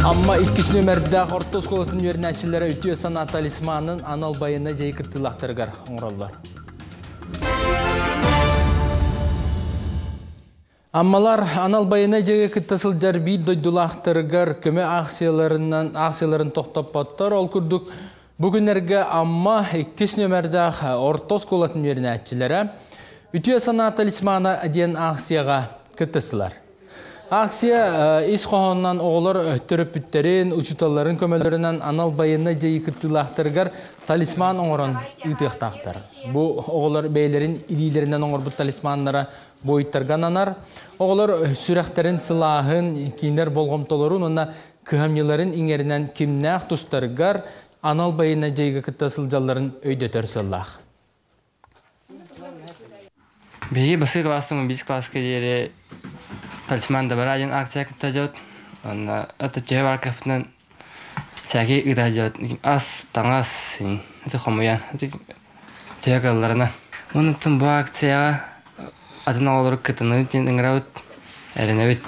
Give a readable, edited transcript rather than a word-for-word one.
Амма иккис нүөмэрдээх орто оскуолатын үөрэнээччилэрэ үтүө санаа талисманын анал байыаннай дьайыы кыттыылаахтарыгар оҥороллор. Аммалар анал байыаннай дьайыы кытта сылдьар биир дойдулаахтарыгар көмө аахсыйаларынан аахсыйаларын тохтоппоттор. Ол курдук бу күннэргэ Амма иккис нүөмэрдээх орто оскуолатын үөрэнээччилэрэ Үтүө санаа талисмана диэн аахсыйаҕа кыттыстылар. Акция ис хоһоонунан оҕолор төрөппүттэрин, учууталларын көмөлөрүнэн анал байыаннай дьайыы кыттыылаахтарыгар талисман оҥорон ыытыахтаахтар. Бу оҕолор бэйэлэрин илиилэринэн оҥорбут талисманнара буойуттарга ананар. Оҕолор сүрэхтэрин сылааһын, кинилэр болҕомтолорун уонна кыһамньыларын иҥэринэн кимнээх тустарыгар анал байыаннай дьайыыга кытта сылдьалларын өйдөтөр сыаллаах. Биһиги баскы класстан 11 класска диэри талисман добра диэн акция кытта дьот. Онно это төһө бар кыахпытынан сээки ыыта дьот. Ас, таҥас, ити хомуйан, ити төһө кыалларынан. Онон бу акцияҕа атын оҕолору кытыныы диэн ыҥырабыт, эрэнэбит.